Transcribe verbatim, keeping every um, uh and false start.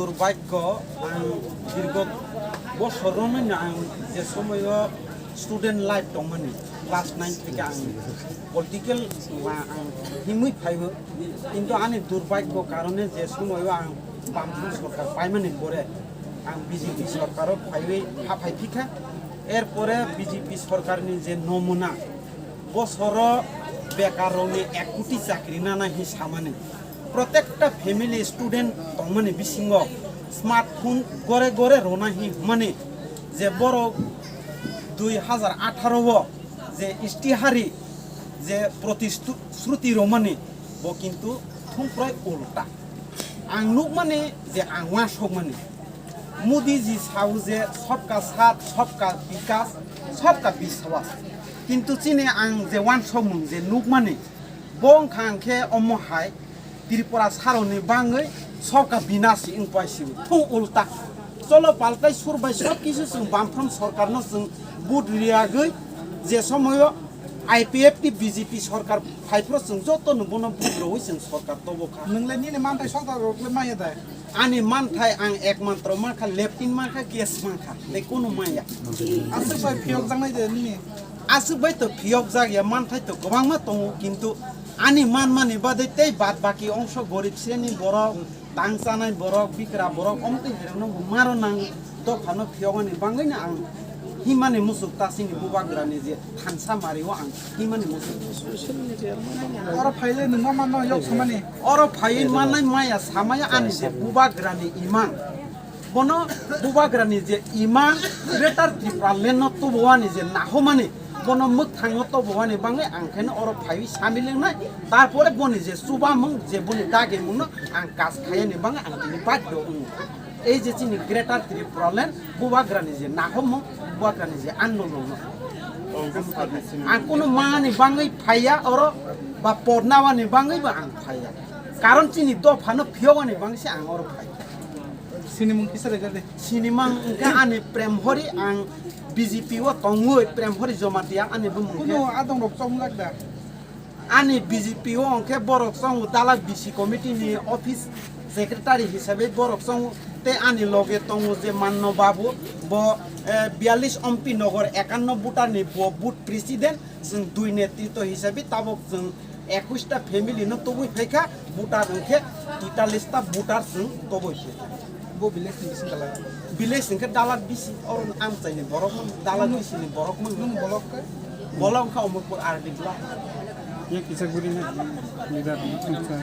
Durbhagyo, ang dirgo bosor romani ang je somoyo student life tongmani, class nine theke ang political ang himwi phaibo, kintu ani durbhagyo karone je somoyo ang Bamfront sorkar paimani pore ang B J P sorkaro phaiwi ha phai phikha, er pore B J P sorkarni je nomuna, bosoro bekar rokni ek koti chakri nana hi samani. Protekta family student tongmani bisingo smartphone gore gore rona hi hwnmani je borok dui hazar atharo o je istihari je protisruti romani bo kintu thungproi ulta. Ang nukmani je ang uansukmani. Modi ji sao je sabka saath, sabka bikas, sabka biswas. Kintu chini ang je uansukmung je nukmani, bo wngkha ang khe omo hai Tripura saroni bangwi sabka binasi wng paisio. Thung ulta. Cholo paltai sur bai sob kisu chwng Bamfront sorkarno chwng vote riyagwi je somoyo I P F T B J P sorkar phaiphro chwng jotono bono vote rwi chwng sorkar tobokha. Nwngle nini manthai sorkar rokle maya da? Ani manthai ang ekmatro mankha, leptin mankha, gas mankha, tei kunu maya. Aswk bai phiyok jaknai de nini? Aswk bai to phiyok jak ya, manthai to kwbangma tongo, kintu ani manmani badai tei bad baki ongso gorib sreni borok, tang chanai borok, bikra borok, omtwi herokno bo maro nang dophano phiyokmani bangwino ang himani musuk ta chini bubagrani je thansa mario ang himani musuk. Oro phaile nwng ma manno yok samani. Oro phaiwi mannai maya samaya ani je bubagrani imang. Bono bubagrani je imang Greater Tripura land no tubowani je nahomani, bono mwkthango tubowani bangwi ang khaino oro phaiwi samil wngnai. Tarpore boni je chubamung je boni dagimungno ang kas khayani bangwi ang tini baddo wngo. Ei je chini Greater Tripura land bubagrani je nahomung, bubagrani je andolon no. Ang kunu mani bangwi phaiya oro ba pornawani bangwi bo ang phaiya. Karon chini dophano phiyogani bangwi se ang oro phai. Sinimung kisa rega de. Sinimang wngkha ani Prem Hori, ang B J P o tongwi Prem Hori Jamatia ani bumung khe. Kuno adong rok chong lak da. Ani B J P o hwnkhe borok chongo dalak B C committee ni office secretary hisabe borok chongo tei ani loge tongo je Manno Babu bo, eh, biyallis Ompi Nogor ekanno voter ni bo booth president, chwng dui netrito hisabe tabok chwng ekush ta family no tobwi phaikha, voter hwnkhe titalis ta voter chwng tobwi phaikha. Bo village ni bising kala? Village hwnkhe dalak bisi, oro amchaini borok man, dalak bisi ni borok man. Nung bolok khe? Bolok wngkha Omorpur R D block. Ye kisa guri na, leader ni tongsa.